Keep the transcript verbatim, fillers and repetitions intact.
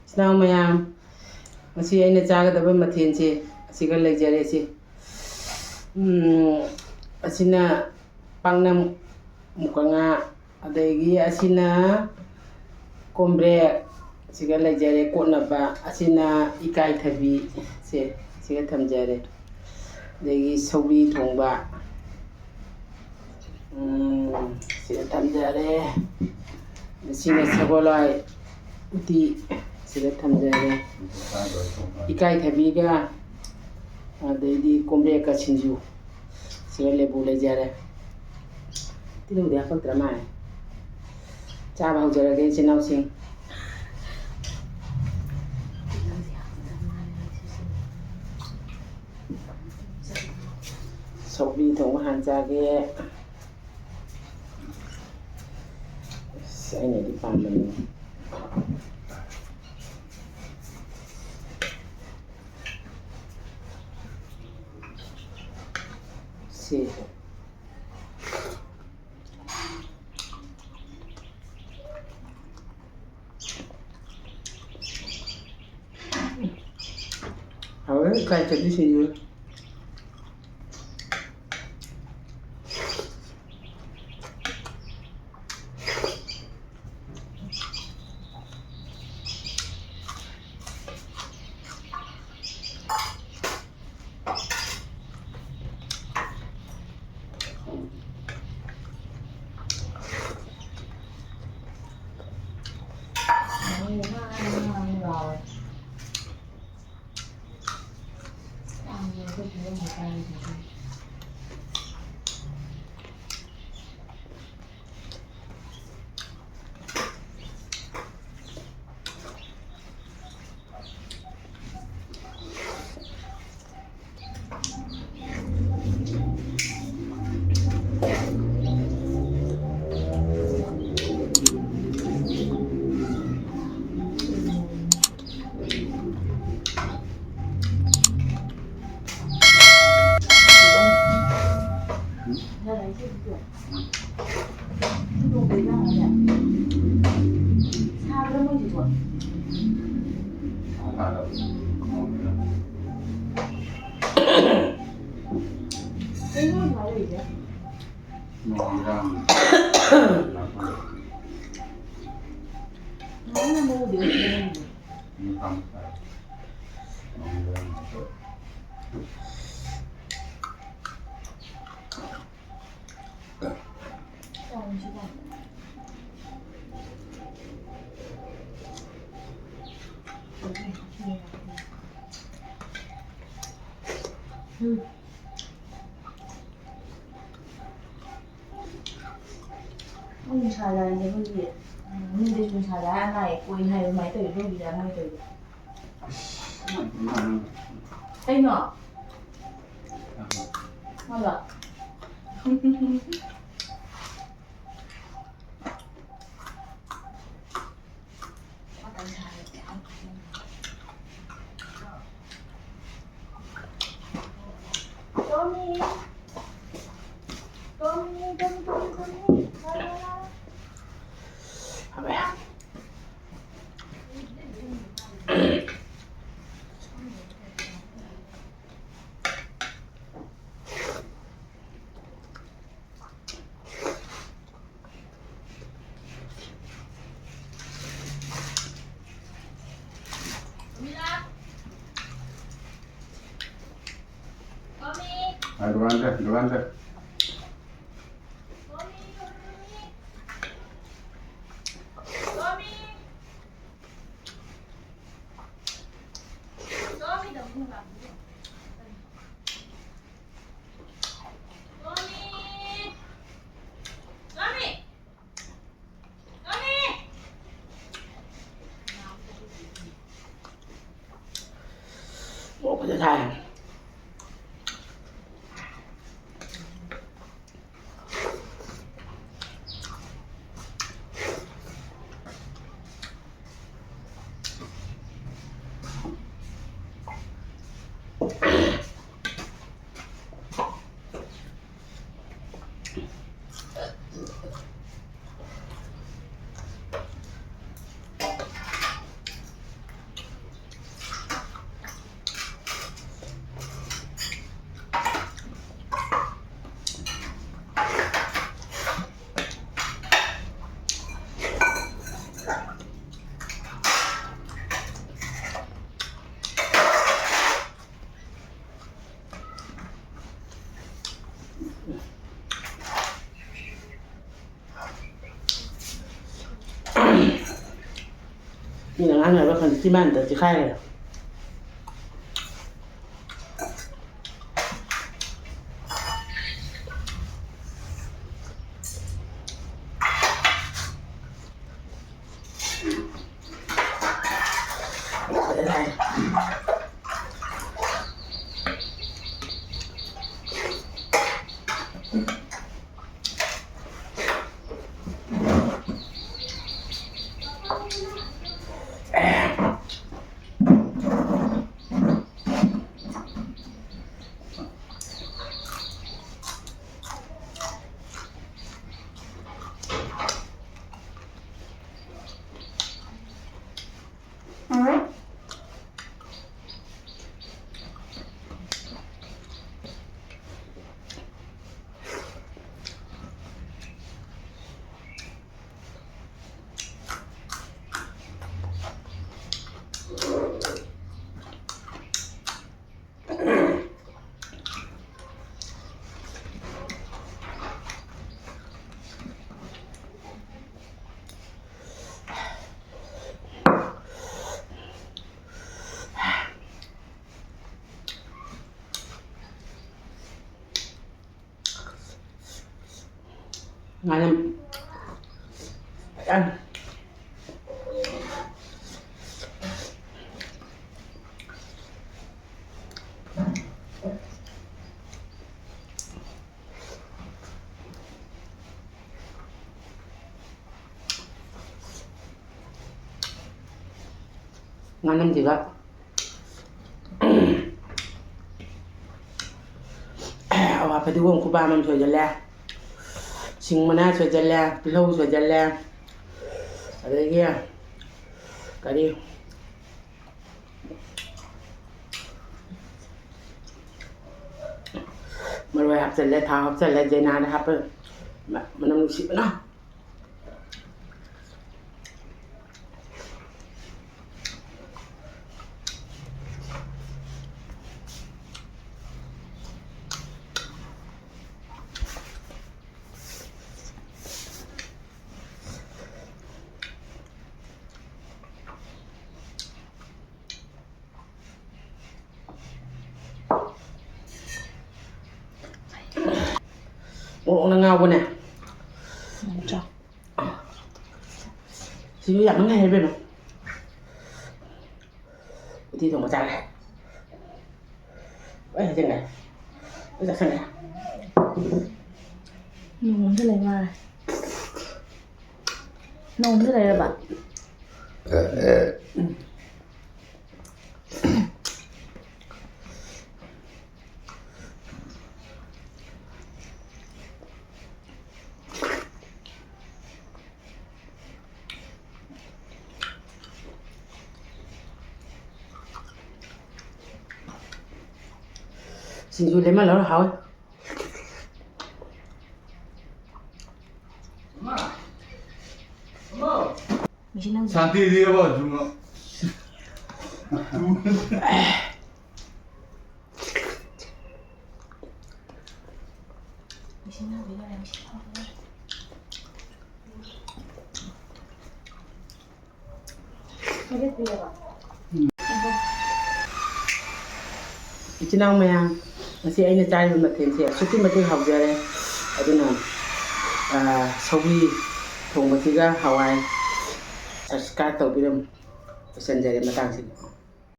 ꯏꯆꯤꯟ ꯏꯅꯥꯎ ꯃꯌꯥꯝ, ꯉꯁꯤ ꯑꯩꯅ ꯆꯥꯒꯗꯕ ꯃꯊꯦꯜꯁꯦ ꯑꯁꯤꯒ ꯂꯩꯖꯔꯦ꯫ ꯁꯤ, ꯎꯝ, ꯑꯁꯤꯅ ꯄꯥꯛꯅꯝ, ꯃꯨꯀ ꯉꯥ, ꯑꯗꯒꯤ ꯑꯁꯤꯅ ꯀꯣꯝꯕ꯭ꯔꯦꯛ, ꯑꯁꯤꯒ ꯂꯩꯖꯔꯦ ꯀꯣꯠꯅꯕ꯫ ꯑꯁꯤꯅ ꯏꯀꯥꯏꯊꯕꯤ, ꯁꯦ, ꯁꯤꯒ ꯊꯝꯖꯔꯦ꯫ ꯑꯗꯒꯤ ꯁꯧꯒ꯭ꯔꯤ ꯊꯣꯡꯕ, ꯎꯝ, ꯁꯤꯗ ꯊꯝꯖꯔꯦ꯫ ꯁꯤꯅ ꯁꯒꯣꯜ ꯍꯋꯥꯏ ꯎꯇꯤ ꯁꯤꯗ ꯊꯝꯖꯔꯦ꯫ ꯏꯀꯥꯏꯊꯕꯤꯒ, ꯑꯗꯩꯗꯤ ꯀꯣꯝꯕ꯭ꯔꯦꯛꯀ ꯁꯤꯡꯖꯨ ꯁꯤꯒ ꯂꯦꯕꯨ ꯂꯩꯖꯔꯦ꯫ ꯇꯤꯜꯍꯧꯗꯤ ꯍꯥꯞꯄꯛꯇ꯭ꯔ ꯃꯥꯜꯂꯦ꯫ ꯆꯥꯕ ꯍꯧꯖꯔꯒꯦ, ꯏꯆꯤꯟ ꯏꯅꯥꯎꯁꯤꯡ꯫ ꯁꯧꯒ꯭ꯔꯤ ꯊꯣꯡꯕ ꯍꯥꯟꯅ ꯆꯥꯒꯦ꯫ ꯑꯁ, ꯑꯩꯅꯗꯤ ꯄꯥꯝꯕꯅꯤ꯫ ꯁꯤ꯫ ꯍꯥꯎꯋꯦ, ꯏꯀꯥꯏꯊꯕꯤ ꯁꯤꯡꯖꯨ꯫ ꯀꯩꯅꯣ ꯍꯥꯏꯔꯛꯏꯁꯦ? ꯅꯣꯡ ꯏꯔꯥꯡ ꯂꯥꯛꯄ꯫ ꯅꯣꯡ ꯃꯔꯨꯗꯤ ꯑꯣꯏꯗꯦ꯫ ꯅꯣꯡ ꯇꯥꯡ ꯇꯥꯏ꯫ ꯅꯣꯡ ꯏꯔꯥꯡ ꯂꯥꯛꯄ꯫ ꯎꯝ꯫ ꯅꯨꯡꯁꯥ ꯂꯥꯏꯔꯤ ꯑꯩꯈꯣꯏꯒꯤ, ꯎꯝ, ꯃꯤꯗꯤ ꯅꯨꯡꯁꯥ ꯂꯥꯏꯔ ꯑꯅꯥ ꯑꯌꯦꯛ ꯄꯣꯛꯏ ꯍꯥꯏ, ꯑꯗꯨꯃꯥꯏꯅ ꯇꯧꯔꯤ, ꯑꯩꯈꯣꯏꯒꯤꯗ ꯑꯃ ꯇꯧꯔꯤ꯫ ꯀꯩꯅꯣ? ꯍꯜꯂꯣ꯫ ꯑꯗꯨꯃꯥꯏꯅ ꯇꯧ, ꯑꯗꯨꯃꯥꯏꯅ ꯇꯧ꯫ ꯃꯣꯔꯣꯛ ꯐꯖꯅ ꯁꯥꯏ꯫ ꯃꯤꯅ ꯉꯥꯡꯅꯕ ꯈꯪꯗꯦ, ꯆꯤꯝꯕꯥꯟꯗ ꯆꯤꯈꯥꯏꯈ꯭ꯔꯦ꯫ ꯉꯥꯅꯝ ꯐꯖꯅ ꯉꯥꯅꯝꯁꯤꯒ ꯑꯋꯥ ꯐꯗꯤꯒꯣꯝ ꯈꯨꯕꯥꯝ ꯑꯃ ꯁꯣꯏꯖꯜꯂꯦ, ꯁꯤꯡ ꯃꯅꯥ ꯁꯣꯏꯖꯜꯂꯦ, ꯇꯤꯜꯍꯧ ꯁꯣꯏꯖꯜꯂꯦ, ꯑꯗꯒꯤ ꯀꯔꯤ, ꯃꯔꯣꯏ ꯍꯥꯞꯆꯜꯂꯦ, ꯊꯥꯎ ꯍꯥꯞꯆꯜꯂꯦ, ꯖꯩꯅꯥꯗ ꯍꯥꯞꯄ ꯃ-, ꯃꯅꯝ ꯅꯨꯡꯁꯤꯕꯅ꯫ ꯃꯣꯔꯣꯛꯅ ꯉꯥꯎꯕꯅꯦ꯫ ꯎꯝ, ꯆꯥꯎ꯫ ꯁꯤꯁꯨ ꯌꯥꯝ ꯉꯥꯏ ꯏꯕꯦꯝꯃ꯫ ꯎꯇꯤ ꯊꯣꯡꯕ ꯆꯥꯔꯦ꯫ ꯂꯣꯏ ꯍꯩꯖꯤꯟꯈ꯭ꯔꯦ꯫ ꯂꯣꯏ ꯆꯥꯁꯤꯟꯈ꯭ꯔꯦ꯫ ꯅꯣꯡ ꯑꯝꯇ ꯂꯩ ꯃꯥꯜꯂꯦ꯫ ꯅꯣꯡ ꯑꯝꯇ ꯂꯩꯔꯕ? ꯁꯤꯡꯖꯨ ꯂꯦꯃꯟ ꯂꯧꯔ ꯍꯥꯎꯋꯦ꯫ ꯃꯁꯤ ꯅꯪ ꯁꯥꯟꯇꯤꯗꯤ ꯑꯕ ꯖꯨꯃ꯫ ꯃꯁꯤ ꯅꯪ ꯂꯩꯔꯦ, ꯃꯁꯤ ꯅꯪ ꯂꯩꯔꯦ꯫ ꯏꯆꯤꯟ ꯏꯅꯥꯎ ꯃꯌꯥꯝ, ꯉꯁꯤ ꯑꯩꯅ ꯆꯥꯔꯤꯕ ꯃꯊꯦꯜꯁꯦ ꯑꯁꯨꯛꯀꯤ ꯃꯇꯤꯛ ꯍꯥꯎꯖꯔꯦ꯫ ꯑꯗꯨꯅ, ꯑ, ꯁꯧꯒ꯭ꯔꯤ ꯊꯣꯡꯕꯁꯤꯒ ꯍꯋꯥꯏ subscribe ꯇꯧꯕꯤꯔꯝꯃꯨ꯫ ꯂꯣꯏꯁꯤꯟꯖꯔꯦ ꯃꯇꯥꯡꯁꯤꯗ꯫